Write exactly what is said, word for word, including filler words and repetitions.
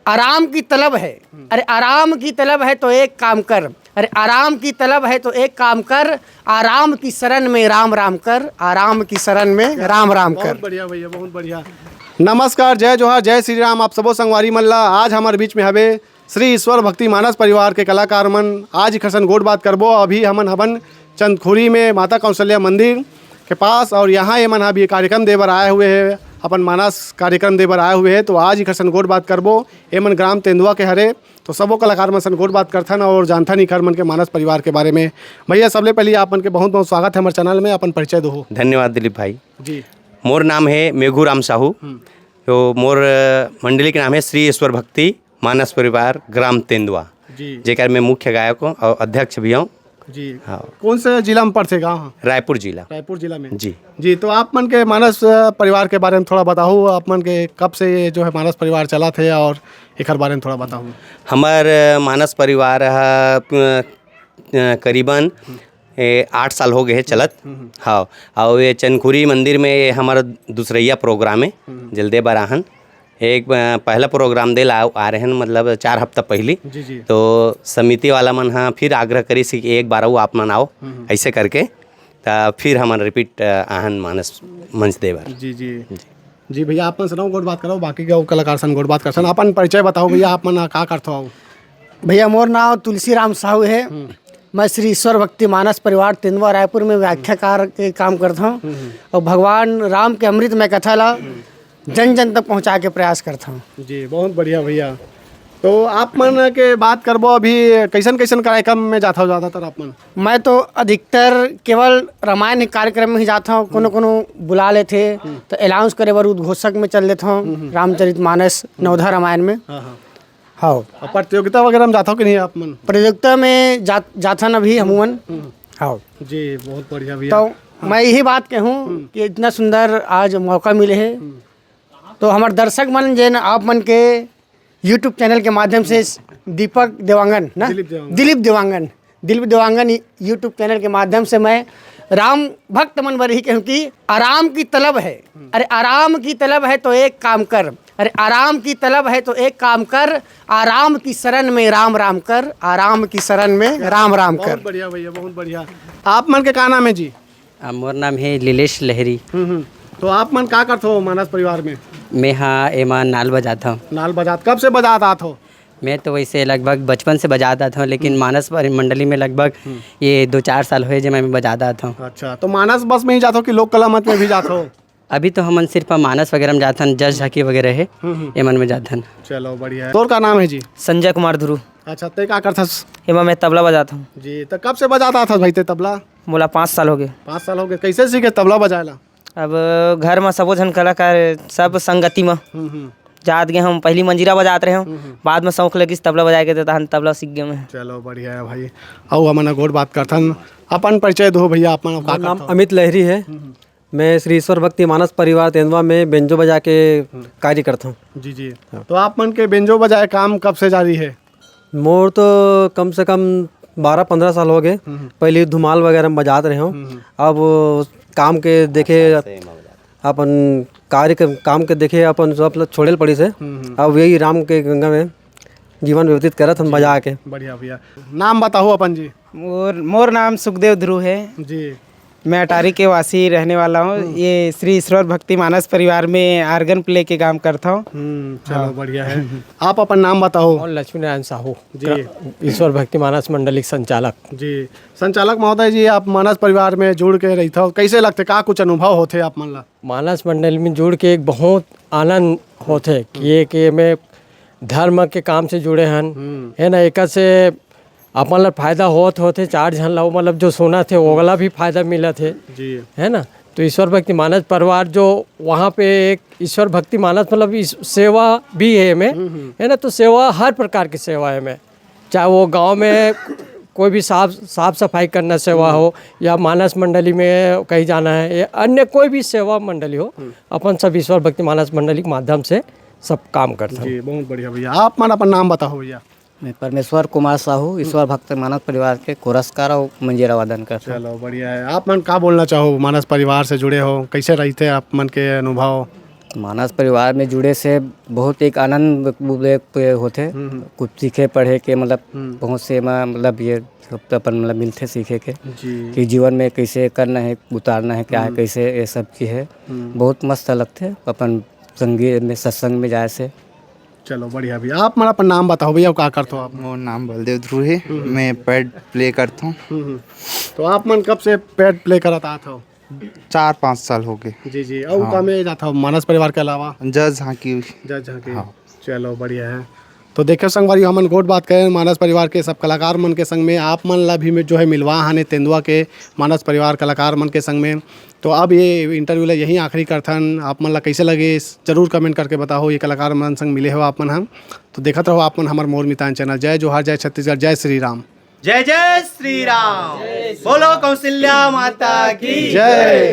आराम की तलब है। अरे आराम की तलब है तो एक काम कर। अरे आराम की तलब है तो एक काम कर। आराम की शरण में राम राम कर। आराम की शरण में राम राम कर। बहुत बढ़िया भैया, बहुत बढ़िया। नमस्कार, जय जोहार, जय श्री राम। आप सबो संगवारी मन ला, आज हमर बीच में हवे श्री ईश्वर भक्ति मानस परिवार के कलाकार मन। आज इखर सन गोठ बात करबो। अभी हमन हवन चंदखुरी में माता कौशल्या मंदिर के पास, और यहाँ ये मन अभी कार्यक्रम दे बर आए हुए हैं, अपन मानस कार्यक्रम दे बर आए हुए हैं। तो आज इखर सन गोठ बात करबो। ये मन ग्राम तेंदुआ के हरे, तो सबो कलाकार मन सन गोठ बात करथन और जानथन इखर मन के मानस परिवार के बारे में। भैया, सबले पहले आप मन के बहुत बहुत स्वागत है हमारे चैनल में। अपन परिचय दो। धन्यवाद दिलीप भाई। जी। मोर नाम है मेघू राम साहू। तो मोर अ, मंडली के नाम है श्री ईश्वर भक्ति मानस परिवार ग्राम तेंदुआ, जी। जेकर मैं मुख्य गायक हूँ और अध्यक्ष भी हूँ। जी। हाँ। कौन से जिला में पड़थे गाँव? रायपुर जिला। रायपुर जिला में। जी। जी, तो आप मन के मानस अ, परिवार के बारे में थोड़ा बताओ। आप मन के कब से ये जो है मानस परिवार चला थे और एकर बारे में थोड़ा बताओ। हमार अ, मानस परिवार ह, अ, अ, करीबन ए, आठ साल हो गए है चलत। हाँ। और ये चनखुरी मंदिर में ये हमारा दूसरैया प्रोग्राम है। जल्दे बराहन एक अ, पहला प्रोग्राम दे ला आ रहे हैं, मतलब चार हफ्ता पहली। जी, जी। तो समिति वाला मन हा फिर आग्रह करिस कि एक बार अउ आप मन आओ, ऐसे करके। त फिर हमन रिपीट अ, आहन मानस मंच दे बर। जी, जी। जी भैया, आप मन से ना गोठ बात करो, बाकी के अउ कलाकार सन गोठ बात करसन। अपन परिचय बताओ भैया, आप मन का करथो? भैया, मोर नाम तुलसी राम साहू है। मैं श्री ईश्वर भक्ति मानस परिवार तेंदुआ रायपुर में व्याख्याकार के काम करता हूँ और भगवान राम के अमृतमय कथा ला जन जन तक पहुँचा के प्रयास करता हूँ। जी, बहुत बढ़िया भैया। तो आप मन के बात करबो, अभी कैसन कैसन कार्यक्रम में जाता हो ज़्यादातर आप मन? मैं तो अधिकतर केवल रामायण कार्यक्रम में ही जाता हूँ। कोनो कोनो बुला लेथे तो अनाउंस करे बर उद्घोषक में चल देता हूँ, रामचरित मानस नवधा रामायण में। हाँ, हाँ। हाँ। और प्रतियोगिता वगैरह में जाता हो कि नहीं आप मन? प्रतियोगिता में जा, जाथन अभी हमन। हाँ। जी, बहुत बढ़िया भैया। तो मैं यही बात कहूँ कि इतना सुंदर आज मौका मिले है, तो हमारे दर्शक मन जेन आप मन के YouTube चैनल के माध्यम से दीपक देवांगन ना, दिलीप देवांगन। दिलीप देवांगन, दिलीप देवांगन YouTube चैनल के माध्यम से मैं राम भक्त मन बर ही कहूँ कि आराम की तलब है। अरे आराम की तलब है तो एक काम कर। अरे आराम की तलब है तो एक काम कर। आराम की शरण में राम राम कर। आराम की शरण में राम राम कर। बहुत बढ़िया भैया, बहुत बढ़िया। आप मन के का नाम है जी? आ, मोर नाम है लीलेश लहरी। हम्म, हम्म। तो आप मन का करथो मानस परिवार में? मैं हाँ एमा नाल बजाता हूँ। नाल बजात, कब से बजात आत हो? मैं तो वैसे लगभग बचपन से बजात आता हूँ, लेकिन मानस परि- मंडली में लगभग ये दो चार साल हुए जे मैं बजात आता हूँ। अच्छा, तो मानस बस में ही जात हो कि लोक कला मंच में भी जात हो? अभी तो हमन सिर्फ मानस वगैरह में जाथन, जस झांकी वगैरह है, एमन में जाथन। चलो, बढ़िया है। तोर का नाम है जी? संजय कुमार ध्रुव। अच्छा, ते का करथस? एमा मैं तबला बजाता हूँ। जी, तो कब से बजात आत हस भाई ते तबला? मोला पाँच साल हो गए। पाँच साल हो गए। कैसे सीखे तबला बजाए ला? अब घर में सबो झन कलाकार, सब संगति में हम्म, हम्म। जात गए हम। पहली मंजीरा बजात रहे हम, बाद में शौक लगिस तबला बजाए के, तो तहन तबला सीख गए मैं। चलो, बढ़िया है भाई। अउ हमन गोठ बात करथन। अपन परिचय दो भैया, अपन का मोर नाम करथो? अमित लहरी है। मैं श्री ईश्वर भक्ति मानस परिवार तेंदुआ में बेंजो बजा के कार्य करता हूँ। जी, जी। तो आप मन के बेंजो बजाए काम कब से जारी है? मोर तो कम से कम बारह पंद्रह साल हो गए। पहले धुमाल वगैरह में बजात रहे हूँ। अब काम के देखे, अपन कार्य के, काम के देखे अपन सब छोड़े ल पड़ी से। अब यही राम के गंगा में जीवन व्यतीत करत हम बजा के। बढ़िया भैया, नाम बताओ अपन जी। मोर मोर नाम सुखदेव ध्रुव है। जी। मैं अटारी के वासी रहने वाला हूँ। ये श्री ईश्वर भक्ति मानस परिवार में आर्गन प्ले के काम करता हूँ। हम्म, चलो, बढ़िया है। आप अपन नाम बताओ। और लक्ष्मी नारायण साहू, जी। ग्र- ईश्वर भक्ति मानस मंडली के संचालक। जी, संचालक महोदय जी, आप मानस परिवार में जुड़ के रहिथो, कैसे लगथे, का कुछ अनुभव होथे आप मन ला? मानस मंडली में जुड़ के एक बहुत आनंद होथे कि ये कि मैं धर्म के काम से जुड़े हन, है ना, एकर से अपन ला फायदा होत होथे, चार झन ला, मतलब जो सुनत हे ओला भी फायदा मिलत हे, जी। है ना। तो ईश्वर भक्ति मानस परिवार जो वहाँ पे एक ईश्वर भक्ति मानस, मतलब इस सेवा भी है में, है ना। तो सेवा, हर प्रकार की सेवा है में, चाहे वो गांव में कोई भी साफ साफ सफाई करना सेवा हो, या मानस मंडली में कहीं जाना है, या अन्य कोई भी सेवा मंडली हो, अपन सब ईश्वर भक्ति मानस मंडली के माध्यम से सब काम करते हैं। जी, बहुत बढ़िया भैया। आप मन अपन नाम बताओ भैया। मैं परमेश्वर कुमार साहू, ईश्वर भक्त मानस परिवार के कोरसकार और मंजीरा वादन करता हूँ। चलो, बढ़िया है। आप मन का बोलना चाहो, मानस परिवार से जुड़े हो, कैसे रहते आप मन के अनुभव? मानस परिवार में जुड़े से बहुत एक आनंद होथे। हम्म, हम्म। कुछ सीखे पढ़े के, मतलब, हम्म। बहुत से एमा, मतलब, ये सब तो अपन, मतलब, मिलथे सीखे के जी। कि जीवन में कैसे करना है, उतारना है, क्या है, हम्म। कैसे ये सब की है। हम्म। बहुत मस्त लगथे अपन संगीत में, सत्संग में जाए से। चलो, बढ़िया भैया। आप मन अपन नाम बताओ भैया, का करथो आप? मोर नाम बलदेव ध्रुव हे, हम्म। मैं पैड प्ले करथो। हम्म, हम्म। तो आप मन कब से पैड प्ले करत आत हो? चार पाँच साल हो गए। जी, जी। अउ हाँ। का में जात हो? मानस परिवार के अलावा? जस झांकी। जस झांकी। हाँ। चलो, बढ़िया है। तो देखो संगवारी, हमन गोठ बात करें मानस परिवार के सब कलाकार मन के संग में, आप मन ला भी में जो है मिलवा हाने तेंदुआ के मानस परिवार कलाकार मन के संग में। तो अब ये इंटरव्यू ला यहीं आखिरी करथन। आप मन ला कैसे लगे, जरूर कमेंट करके बताओ। ये कलाकार मन संग मिले हो आप मन हम, तो देखत रहो आप मन हमर मोर मितान चैनल। जय जोहार, जय छत्तीसगढ़, जय श्री राम। जय जय श्री राम। बोलो कौशल्या माता की जय।